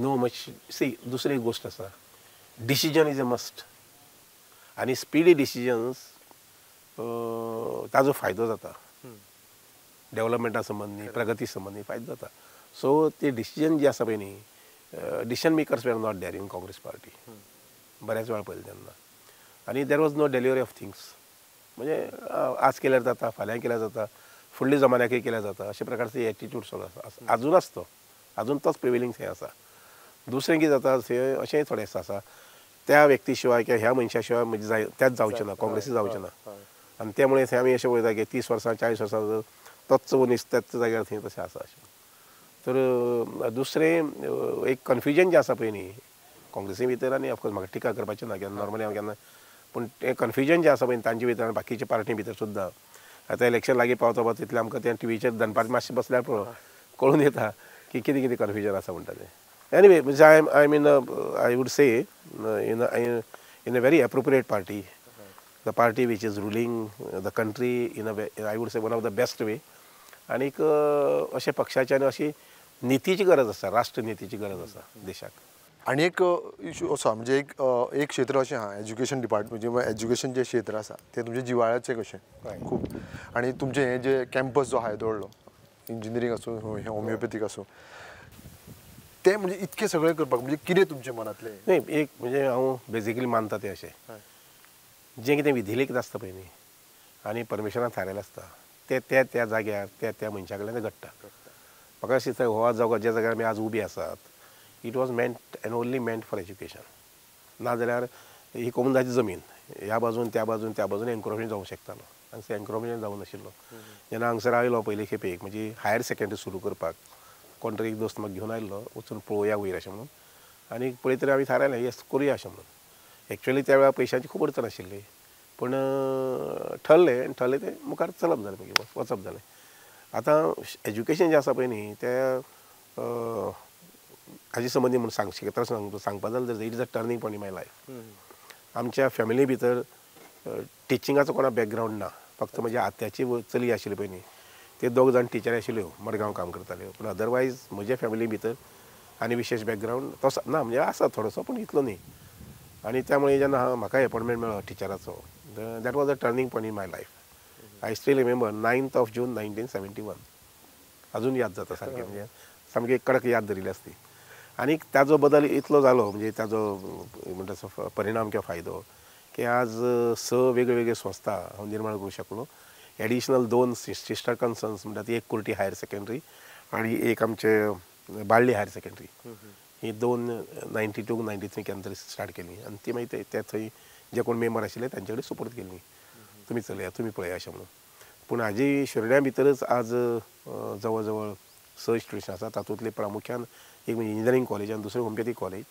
A: no much. See, दुसरी एक गोश्ट आसा, डिसिजन is a must आनी स्पिडी डिसिजन्स ताजो फायदो जाता, डेवलपमेंटा संबंदी, प्रगती संबंदी फायदो जाता. सो ते डिसिजन जे आसा पळय न्ही, decision makers were not there in Congress party बऱ्याच वेळा पळयलें तेन्ना. आनी there was no delivery of things, म्हणजे आज केल्यार जाता, फाल्यां केल्यार जाता, फुडल्या जमान्याकय केल्यार जाता, अशे प्रकारचे एटिट्यूड सगळो आसा आजून आसतो, आजून तोच प्रिवेलिंग थंय आसा. दुसरें कितें जाता थंय अशेंय थोडें आसा, त्या व्यक्ती शिवाय किंवा ह्या मनशा शिवाय म्हणजे जाय त्याच जावचें ना, काँग्रेसी जावचें ना. आनी त्यामुळे थंय आमी अशें पळयता की 30 वर्सां 40 वर्सां तोच मनीस त्याच जाग्यार थंय तशें आसा अशें. तर दुसरें एक कन्फ्युजन जें आसा पळय न्ही काँग्रेसी भितर, आनी ऑफकोर्स म्हाका टिका करपाचें ना केन्ना नॉर्मली हांव केन्ना, पूण तें कन्फ्युजन जें आसा पळय तांचे भितर आनी बाकीच्या पार्टी भितर सुद्दां. आतां इलेक्शन लागीं पावता पळय तितलें आमकां तें टिवीचेर दनपार मातशें बसल्यार पळय कळून येता की कितें कितें कन्फ्युजन आसा म्हणटा तें. एनिवे, म्हणजे I mean I would say in a very appropriate party, the party which is ruling the country in a I would say one of the best way. आनीक अशें पक्षाची आनी अशी नितीची गरज आसा, राष्ट्रनितीची गरज आसा देशाक.
B: आनी एक इशू असो म्हणजे एक एक क्षेत्र अशें आहा एज्युकेशन डिपार्टमेंट, म्हणजे एज्युकेशन जें क्षेत्र आसा तें तुमचें जिवाळ्याचें कशें खूब, आनी तुमचें हें जें कॅम्पस जो आहा दवरलो इंजिनियरींग आसूं होमिओपॅथीक आसूं, तें म्हणजे इतकें सगळें करपाक म्हणजे कितें तुमचें मनांतलें?
A: न्ही, एक म्हणजे हांव बेजिकली मानता तें अशें, जें कितें विधिलिखीत आसता पळय न्ही आनी परमेश्वरान थारायलें आसता तें त्या त्या जाग्यार त्या त्या मनशा कडल्यान तें घडटा. म्हाका अशें दिसता हो जागो ज्या जाग्यार आमी आज उबी आसात, it was meant and only meant for education. नाजाल्यार ही कोमुनिदाची जमीन ह्या बाजून त्या बाजून त्या बाजून एन्क्रोचमेंट जावंक शकतालो, हांगसर एन्क्रोचमेंट जावंक नाशिल्लो. जेन्ना हांगसर आयलो पयले खेपेक म्हणजे हायर सेकेंडरी सुरू करपाक कोण तरी एक दोस्त म्हाका घेवन आयिल्लो, वचून पळोवया वयर अशें म्हणून, आनी पळयत तरी आमी थारायलें येस करुया अशें म्हणून. एक्चुअली त्या वेळार पयशांची खूब अडचण आशिल्ली, पूण ठरलें आनी ठरलें तें मुखार चलप जालें, मागीर वचप जालें. आतां एज्युकेशन जें आसा पळय न्ही तें हाजे संबंदी म्हूण सांग शकता सांगपा जाल्यार it is a turning point in my life. आमच्या फॅमिली भितर टिचिंगाचो कोणा बॅकग्रावंड ना, फक्त म्हज्या आत्याची चली आशिल्ली पळय न्ही ते दोग जाण टिचरी आशिल्ल्यो, मडगांव काम करताल्यो, पूण अदरवायज म्हज्या फॅमिली भितर आनी विशेश बॅकग्रावंड तो ना, म्हणजे आसा थोडोसो पूण इतलो न्ही. आनी त्यामुळे जेन्ना म्हाका एपॉयंटमेंट मेळ्ळो टिचराचो, that was a turning point in my life. I still remember 9th of June 1971, अजून याद जाता सारकें, म्हणजे सामकी कडक याद धरिल्ली आसती. आनी ताजो बदल इतलो जालो, म्हणजे ताजो म्हणटा परिणाम किंवा फायदो की आज 6 वेगळे वेगळे संस्था हांव निर्माण करूंक शकलो. एडिशनल 2 सिस्टर कन्सर्न्स म्हणटा ती एक कुर्टी हायर सेकेंडरी आनी एक आमचे बाळ्ळी हायर सेकेंडरी, ही 2 92 93 केन्ना तरी स्टार्ट केली. आनी ती मागीर ते थंय जे कोण मेंबर आशिल्ले तांचे कडेन सुपोर्ट केली, तुमी चलया तुमी पळया अशें म्हणून. पूण हाजी शिरोड्या भितरच आज जवळ जवळ 6 इन्स्टिट्युशन आसा, तातूंतले प्रामुख्यान एक म्हणजे इंजिनियरींग कॉलेज आनी दुसरें होमिओपॅथी कॉलेज.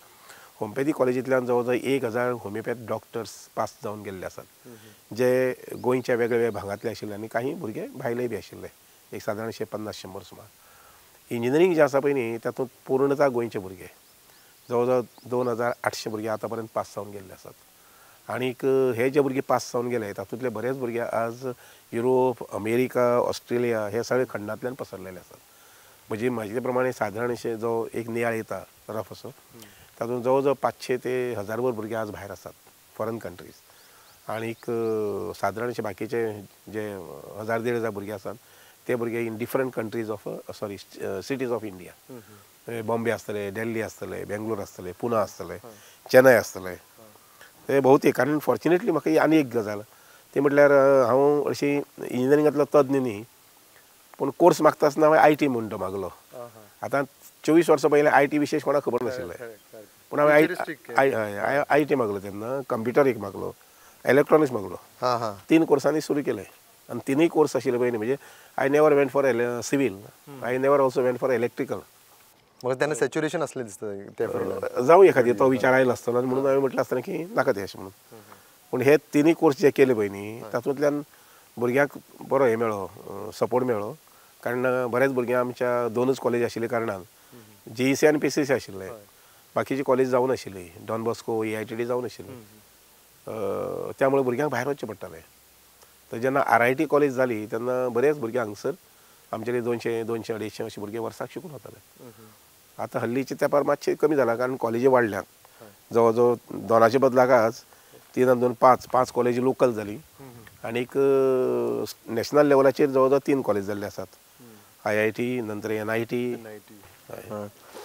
A: होमिओपॅथी कॉलेजींतल्यान जवळ जवळ 1000 होमिओपॅथ डॉक्टर्स पास जावन गेल्ले आसात, जे गोंयच्या वेगळ्या वेगळ्या भागांतले आशिल्ले आनी काही भुरगे भायले बी आशिल्ले, एक सादारणशे 50-100 सुमार. इंजिनियरींग जें आसा पळय न्ही तातूंत पूर्णता गोंयचे भुरगे जवळ जवळ 2800 भुरगे आतां पर्यंत पास जावन गेल्ले आसात. आणीक हे जे भुरगे पास जावन गेले तातूंतले बरेच भुरगे आज युरोप, अमेरिका, ऑस्ट्रेलिया हे सगळे खंडांतल्यान पसरलेले आसात. म्हणजे म्हाजे प्रमाणे सादारण अशें जो एक नियाळ येता रफ असो तातूंत जवळ जवळ 500 ते 1000 भुरगे आज भायर आसात फॉरन कंट्रीज. आणीक सादारण अशे बाकीचे जे 1000 1500 भुरगे आसात ते भुरगे in different countries of sorry cities of India. Bombay आसतले, दिल्ली आसतले, बेंगलोर आसतले, पुना आसतले, चेन्नय आसतले, ते भोवतेक. कारण फॉर्च्युनेटली म्हाका आनी एक गजाल ती म्हटल्यार हांव अशी इंजिनियरिंगांतलो तज्ञ न्ही, पूण कोर्स मागता आसतना हांवें I T म्हूण तो मागलो. आतां 24 वर्सां पयलीं I T विशेश कोणाक खबर नाशिल्लें, पूण हांवें I T मागलो तेन्ना, कंप्युटर एक मागलो, इलेक्ट्रॉनिक्स मागलो, 3 कोर्सांनी सुरू केलें. आनी तिनूय कोर्स आशिल्ले पयलीं म्हणजे I never went for civil, I never also went for electrical.
B: म्हाका तेन्ना सॅच्युरेशन आसलें दिसता त्या फिल्डान
A: जावं एखादी तो विचार आयलो आसतलो म्हणून हांवें म्हटलें आसतना की नाका तें अशें म्हणून. पूण हे तिनूय कोर्स जे केले पळय न्ही तातूंतल्यान भुरग्यांक बरो हें मेळ्ळो, सपोर्ट मेळ्ळो. कारण बऱ्याच भुरग्यांक आमच्या 2च कॉलेज आशिल्ल्या कारणान जीईसी आनी पीसीसी आशिल्ले, बाकीची कॉलेज जावं नाशिल्ली, डॉन बॉस्को, AITD जावं नाशिल्ली, त्यामुळे भुरग्यांक भायर वचचें पडटालें. तर जेन्ना RIT college जाली तेन्ना बरेच भुरगे हांगसर आमचे 200, 200, 250 अशे भुरगे वर्साक शिकून वताले. आतां हल्लीचे तेंपार मातशें कमी जाला कारण कॉलेजी वाडल्यात, जवळ जवळ 2 बदलाक आज 3 आनी 2 5, 5 कॉलेजी लोकल जाली आनीक नॅशनल लेवलाचेर जवळ जवळ 3 कॉलेज जाल्ले आसात, IIT, नंतर NIT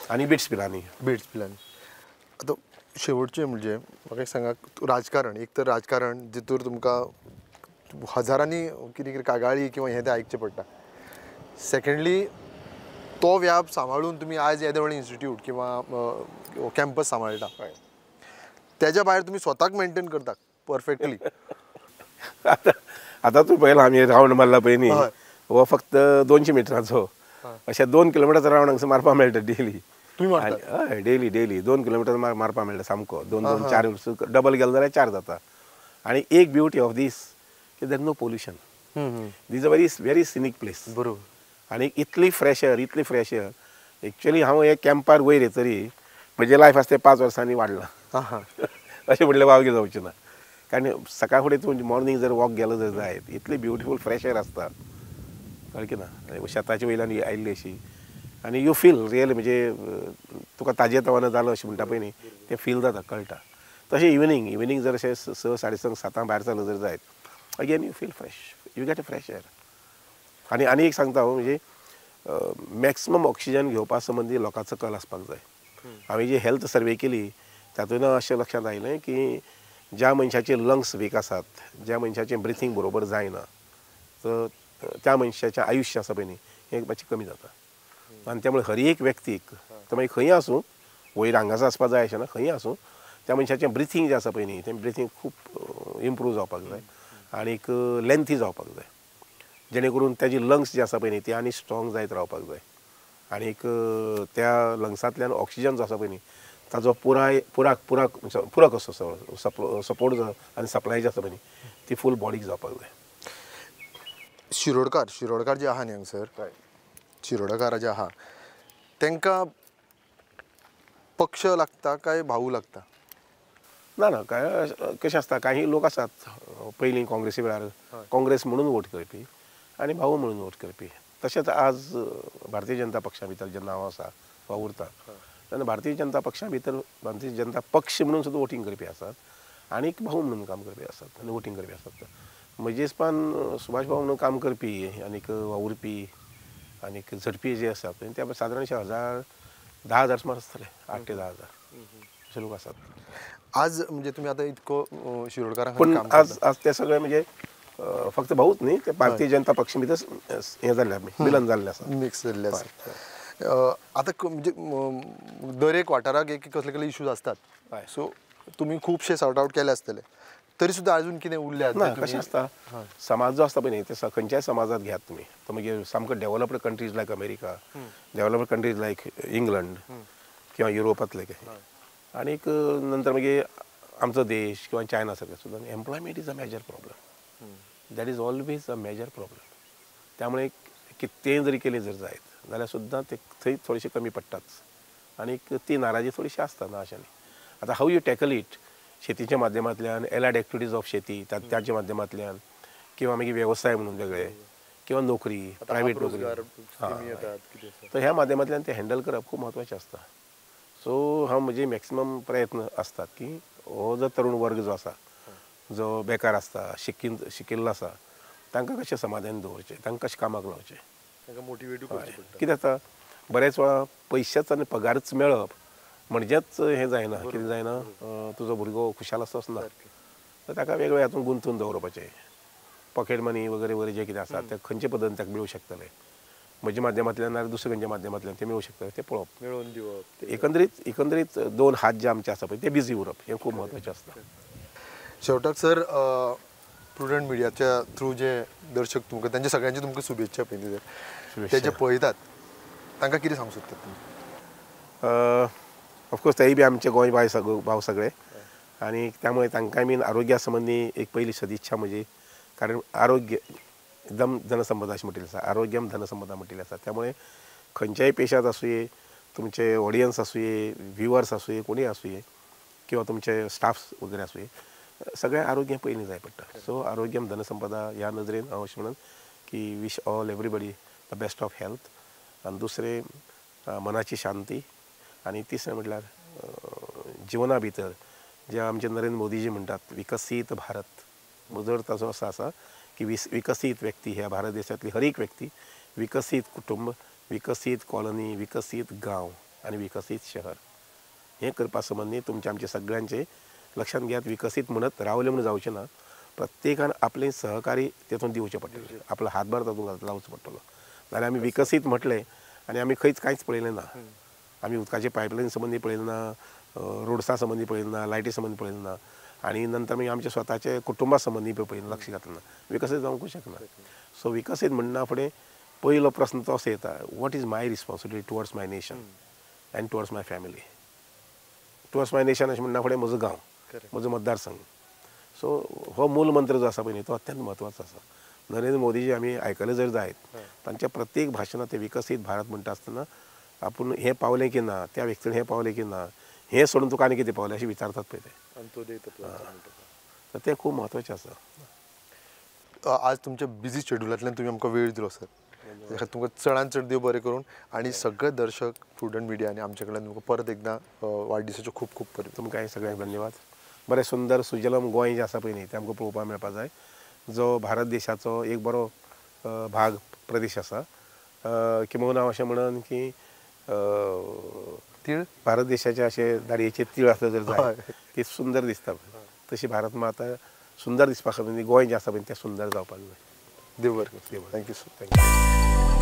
A: आनी बिट्स पिलानी.
B: बिट्स पिलानी. आतां शेवटचें म्हणजे म्हाका एक सांगा, राजकारण एक तर राजकारण जितूर तुमकां हजारांनी कितें कितें कागाळी किंवा हें तें आयकचें पडटा, सेकंडली तो व्याप सांबाळून तुमी आयज येदें व्हडलें इन्स्टिट्यूट किंवा कॅम्पस सांबाळटा, तेज्या भायर तुमी स्वताक मेंटेन करता परफेक्टली.
A: आतां आतां तूं पळयला आमी रावंड मारला पळय न्ही, हो फक्त 200 मिटराचो, अशें 2 किलोमिटरचो रावंड हांगसर मारपाक मेळटा डेली. हय, डेली डेली 2 किलोमिटर मारपाक मेळटा सामको, 2, 2, 4 डबल गेलो जाल्यार 4 जाता. आनी एक ब्युटी ऑफ these की there no pollution, this a very very scenic place.
B: बरोबर.
A: आनी इतली फ्रेश एअर, इतली फ्रेश एअर. एक्चुअली हांव हे कॅम्पार वयर येतरी म्हजें लायफ आसा तें 5 वर्सांनी वाडलां अशें म्हटलें वावगें जावचें ना. कारण सकाळ फुडें तूं मॉर्निंग जर वॉक गेलो जर जायत इतली ब्युटिफूल फ्रेश एअर आसता, कळ्ळें की ना, शेताच्या वयल्यान आयिल्ली अशी, आनी you feel real म्हणजे तुका ताजें तवाना जालो अशें म्हणटा पळय न्ही, तें फील जाता, कळटा. तशें इवनींग इवनींग जर अशें 6, 6:30, 7 भायर सरलो जर जायत again you feel fresh, you get a fresh air. आनी आनी एक सांगता हांव म्हणजे मॅक्सिमम ऑक्सिजन घेवपा संबंदी लोकांचो कल आसपाक जाय. हांवें जी हेल्थ सर्वे केली तातूंत अशें लक्षांत आयलें की ज्या मनशाचे लंग्स वीक आसात, ज्या मनशाचें ब्रिथींग बरोबर जायना, तर त्या मनशाचें आयुश्य आसा पळय न्ही हें मातशें कमी जाता. आनी त्यामुळे हर एक व्यक्तीक तो मागीर खंय आसूं, वयर हांगासर आसपाक जाय अशें ना, खंय आसूं त्या मनशाचें ब्रिथींग जें आसा पळय न्ही तें ब्रिथींग खूब इम्प्रूव जावपाक जाय आनीक लेंथी जावपाक जाय, जेणे करून ताजी लंग्स जे आसा पळय न्ही ती आनी स्ट्रॉंग जायत रावपाक जाय. आनीक त्या लंग्सांतल्यान ऑक्सिजन जो आसा पळय न्ही ताजो पुराय पुराक पुराक पुरक असो सपोर्ट आनी सप्लाय जी आसा पळय न्ही ती फूल बॉडीक जावपाक जाय.
B: शिरोडकार शिरोडकार जे आहा न्ही हांगसर, शिरोडकार जे आहा तांकां पक्ष लागता काय भाऊ लागता?
A: ना ना, काय कशें आसता, काही लोक आसात पयलीं काँग्रेसी वेळार काँग्रेस म्हणून वोट करपी आनी भाऊ म्हणून वोट करपी. तशेंच आज भारतीय जनता पक्षा भितर जेन्ना हांव आसा वावुरता तेन्ना भारतीय जनता पक्षा भितर भारतीय जनता पक्ष म्हणून सुद्दां वोटींग करपी आसात आनी भाऊ म्हणून काम करपी आसात आनी वोटींग करपी आसात. म्हजे हिसपान सुभाष भाऊ म्हणून काम करपी आनीक वावुरपी आनीक झडपी जे आसात ते सादारणशे 1000, 10,000 सुमार आसतले, 8 ते 10,000 अशे लोक आसात.
B: आज म्हणजे तुमी आतां इतको शिरोडकारां
A: पूण आज आज ते सगळे म्हणजे फक्त भाऊच न्ही, ते भारतीय जनता पक्ष भितर हें जाल्लें, मिलन जाल्लें आसा,
B: मिक्स जाल्लें आसा. आतां म्हणजे दर एक वाठाराक एक कसले कसले इशूज आसतात, सो तुमी खुबशे सॉर्ट आवट केले आसतले, तरी सुद्दां अजून कितें उरले?
A: ना, कशें आसता, समाज जो आसता पळय न्ही ते खंयच्याय समाजांत घेयात तुमी, तो मागीर सामको developed countries like America, developed countries like England किंवा युरोपांतले काही, आनीक नंतर मागीर आमचो देश किंवा चायना सारकें सुद्दां employment is a major problem, that is always a major problem. त्यामुळे कितेंय जरी केलें जर जायत जाल्यार सुद्दां ते थंय थोडेशे कमी पडटाच आनीक ती नाराजी थोडीशी आसता ना अशें न्ही. आतां how you tackle it, शेतीच्या माध्यमांतल्यान एलायड एक्टिविटीज ऑफ शेती ताच्या माध्यमांतल्यान किंवा मागीर वेवसाय म्हणून वेगळे किंवा नोकरी प्रायवेट नोकरी तर ह्या माध्यमांतल्यान ते हँडल करप खूब म्हत्वाचें आसता. सो हांव म्हजे मॅक्सिमम प्रयत्न आसतात की हो जो तरुण वर्ग जो आसा जो बेकार आसता शिकिल्लो आसा तांकां कशें समाधान दवरचें, तांकां कशें कामाक लावचें,
B: तांकां मोटिवेटूय करचें पडटा.
A: कितें जाता बरेच वेळा पयशेच आनी पगारच मेळप म्हणजेच हें जायना, कितें जायना तुजो भुरगो खुशाल आसतोच ना, तर ताका वेगवेगळ्या हातूंत गुंतून दवरपाचें, पॉकेट मनी वगैरे वगैरे जे कितें आसा ते खंयचे पद्दतीन ताका मेळूं शकतलें, म्हज्या माध्यमांतल्यान नाजाल्यार दुसऱ्या खंयच्या माध्यमांतल्यान ते मेळूं शकतलें तें पळोवप,
B: मेळोवन दिवप.
A: एकंदरीत एकंदरीत दोन हात जे आमचे आसा पळय ते बिजी उरप हें खूब म्हत्वाचें आसता.
B: शेवटाक सर प्रुडंट मिडियाच्या थ्रू जे दर्शक तुमकां तांच्या सगळ्यांचे तुमकां शुभेच्छा पयलीं ते जे पळयतात तांकां कितें सांगूंक सोदतात तुमी?
A: ऑफकोर्स तेय बी आमचे गोंय भाव सगळे आनी त्यामुळे तांकांय बीन आरोग्या संबंदी एक पयली सदिच्छा म्हजी, कारण आरोग्य एकदम धनसंपदा अशें म्हटिल्लें आसा, आरोग्यम धनसंपदा म्हटिल्लें आसा. त्यामुळे खंयच्याय पेशांत आसुये, तुमचे ऑडियन्स आसुये, व्युवर्स आसुये, कोणूय आसुये किंवा तुमचे स्टाफ्स वगैरे आसुये, सगळें आरोग्य पयलीं जाय पडटा. सो आरोग्यम धनसंपदा ह्या नदरेन हांव अशें म्हणून की wish all everybody the best of health, आनी दुसरें मनाची शांती, आनी तिसरें म्हटल्यार जिवना भितर जे आमचे नरेंद्र मोदीजी म्हणटात विकसीत भारत, म्हजो ताचो असो आसा की विकसीत व्यक्ती ह्या भारत देशांतली हर एक व्यक्ती, विकसीत कुटुंब, विकसीत कॉलनी, विकसीत गांव आनी विकसीत शहर हें करपा संबंदी तुमचें आमचें सगळ्यांचें लक्षांत घेयात. विकसीत म्हणत रावलें म्हणून जावचें ना, प्रत्येकान आपलें सहकारी तेतून दिवचें पडटलें, आपलो हातभार तातूंत लावचो पडटलो. नाजाल्यार आमी विकसीत म्हटलें आनी आमी खंयच कांयच पळयलें ना, आमी उदकाचे पायपलायन संबंदी पळयलें ना, रोड्सा संबंदी पळयलें ना, लायटी संबंदी पळयलें ना, आनी नंतर मागीर आमच्या स्वताचे कुटुंबा संबंदी पळयलें लक्ष घातलें ना, विकसीत जावंकूच शकना. सो विकसीत म्हणना फुडें पयलो प्रस्न तो असो येता, what is my responsibility towards my nation and towards my family. Towards my nation अशें म्हणना फुडें म्हजो गांव, म्हजो मतदारसंघ. सो हो मूल मंत्र जो आसा पळय न्ही तो अत्यंत म्हत्वाचो आसा. नरेंद्र मोदीजी आमी आयकलें जर जायत तांच्या प्रत्येक भाशणांत ते विकसीत भारत म्हणटा आसतना आपूण हें पावलें की ना, त्या व्यक्तीन हें पावलें की ना, हें सोडून तुका आनी कितें पावलें अशें विचारतात पळय ते, तर तें खूब म्हत्वाचें आसा.
B: आज तुमच्या बिजी शेड्युलांतल्यान तुमी आमकां वेळ दिलो सर, तुमकां चडान चड देव बरें करून, आनी सगळे दर्शक प्रुडंट मिडिया आनी आमचे कडल्यान तुमकां परत एकदां वाडदिसाच्यो खूब खूब परबी.
A: तुमकां सगळ्यांक धन्यवाद. बरें सुंदर सुजलम गोंय जें आसा पळय न्ही तें आमकां पळोवपाक मेळपाक जाय, जो भारत देशाचो एक बरो भाग प्रदेश आसा, किंवा हांव अशें म्हणन की
B: तीळ
A: भारत देशाचे अशे दाडयेचे तीळ आसले जर जाय ती सुंदर दिसता, तशी भारत माता सुंदर दिसपा खातीर गोंय जें आसा पळय तें सुंदर जावपाक जाय.
B: देव बरें करूं. Thank you sir.
A: Thank you.